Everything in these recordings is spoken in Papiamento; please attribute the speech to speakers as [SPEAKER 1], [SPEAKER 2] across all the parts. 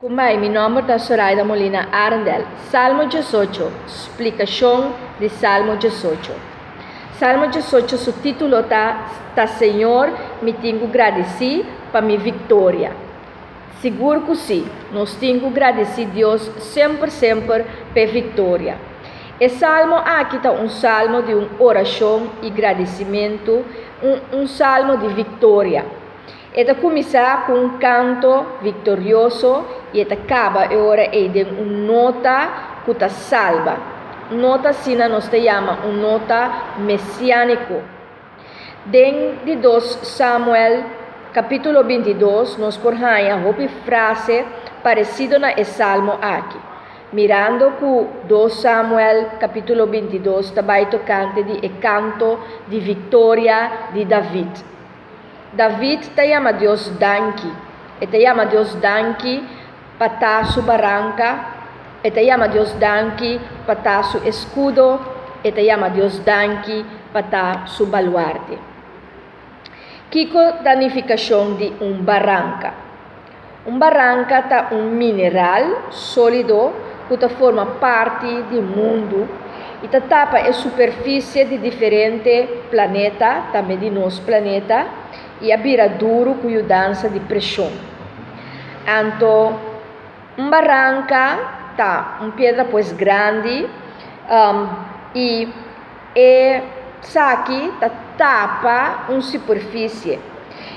[SPEAKER 1] Kumbai, mi nòmber ta Soraida Molina Arendel. Salmo 18, splikashon di Salmo 18. Salmo 18 su título ta Ta Señor mi tin ku gradisí pa mi viktoria. Sigur ku sí, nos tin ku gradisí Dios semper semper p'e viktoria. E salmo aki ta un salmo di un orashon i gradisimentu, un un salmo di viktoria. E ta kuminsá ku un kanto viktorioso i e ta kaba e ora ei den un nota ku ta salba. Un nota asina nos ta yama un nota mesiániko. Den di dos Samuel kapítulo 22 nos por haña hopi frase paresido na e salmo aki. Mirando ku dos Samuel kapítulo 22 ta bai tokante di e kanto di viktoria di David. David ta yama Dios danki. E ta yama Dios danki pa ta su baranka, e ta yama Dios danki pa ta su eskudo, e ta yama Dios danki pa ta su baluarte. Kiko ta nifikashon di un baranka? Un baranka ta un mineral sólido ku ta forma parti di mundu i ta tapa e superfisie di diferente planeta, tambe di nos planeta, i a bira duru ku yudansa di preshon. Anto, un baranka ta un piedra pues grandi i E saki ta tapa un superfisie.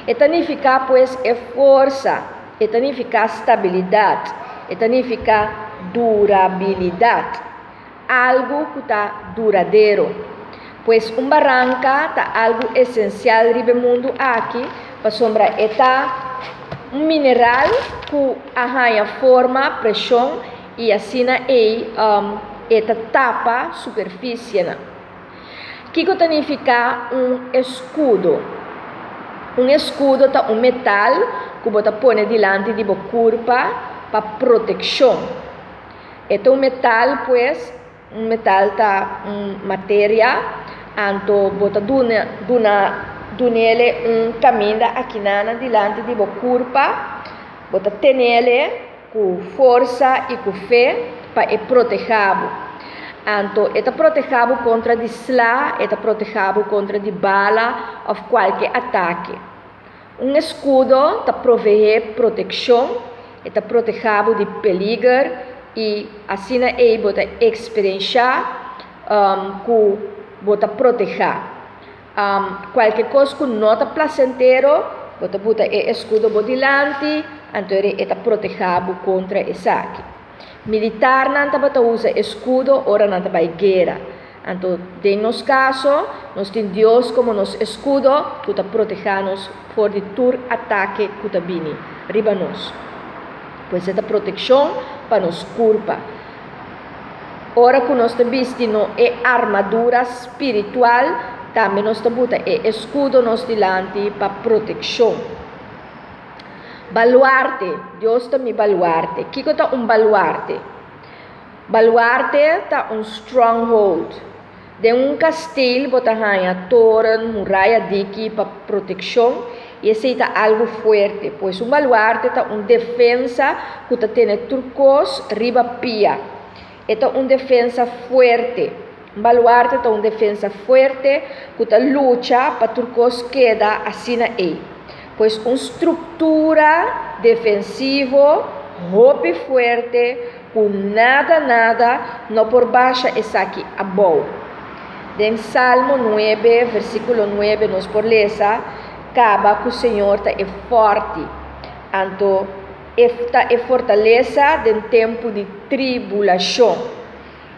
[SPEAKER 1] E ta nifiká pues e forsa, e ta nifiká stabilidat, e ta nifiká durabilidat, algu ku ta duradero. Pues un baranka ta algu esensial riba e mundu aki pasobra e ta un mineral ku a haña forma, preshon i asina ei e ta tapa superfisienan. Kiko ta nifiká un eskudo? Un eskudo ta un metal ku bo ta pone dilanti di bo kurpa pa protekshon. E ta un metal pues, un metal ta un materia, anto bo ta duna duna dunele un kaminda akinana dilanti di bo kurpa, bo ta tenele. Ku forsa i ku fe pa e protehá bo. Anto e ta protehá bo kontra di sla, e ta protehá bo kontra di bala òf kualke atake. Un eskudo ta proveé protekshon, e ta protehá bo di peliger i asina ei bo ta eksperenshá ku bo ta protehá. Kualke kos ku no ta plasentero, bo ta buta e eskudo bo dilanti, anto e ta protehá bo kontra esaki. Militarnan tabata usa eskudo ora nan ta bai guera. Anto den nos kaso, nos tin Dios komo nos eskudo ku ta protehá nos for di tur atake ku ta bini riba nos. Pues e ta protekshon pa nos kurpa. Ora ku nos ta bisti no e armadura spiritual, tambe nos ta buta e eskudo nos dilanti pa protekshon. Baluarte, Dios ta mi baluarte. Kiko ta un baluarte? Baluarte ta un stronghold. Den un kastel bo ta haña toren, muraya diki pa protekshon i esei ta algu fuerte. Pues un baluarte ta un defensa ku ta tene tur kos riba pia. E ta un defensa fuerte. Un baluarte ta un defensa fuerte ku ta lucha pa tur kos keda asina ei. Pues un struktura defensivo hopi fuerte ku nada nada no por basha esaki abou. Den Salmo 9, versíkulo 9 nos por lesa, Kaba ku Señor ta e fòrti, anto E ta e fortalesa den tempu di tribulashon.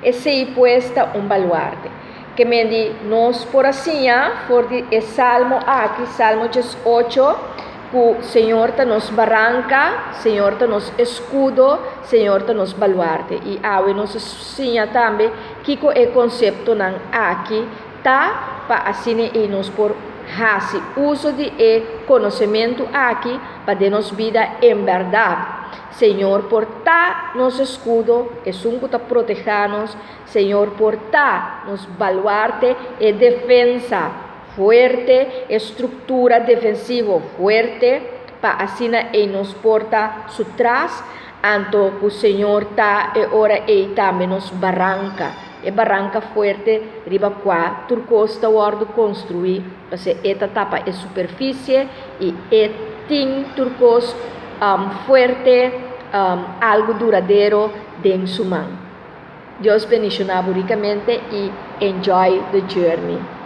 [SPEAKER 1] Esei pues ta un baluarte. Ke men di nos por a siña for di e salmo aki, Salmo 18, ku Señor ta nos baranka, Señor ta nos eskudo, Señor ta nos baluarte. I awe nos a siña tambe kiko e konseptonan aki ta pa asina ei nos por hasi uso di e konosementu aki pa den nos bida en bèrdat. Señor por ta nos eskudo, esun ku ta protehá nos, Señor por ta nos baluarte, e defensa fuerte, e struktura defensivo fuerte, pa asina ei nos por ta su tras. Anto ku Señor ta e ora ei tambe nos baranka, e baranka fuerte riba kua tur kos ta wòrdu konstruí, pasobra e ta tapa e superfisie i e tin tur kos fuerte, algu duradero den su man. Dios bendishoná bo rikamente i enjoy the journey.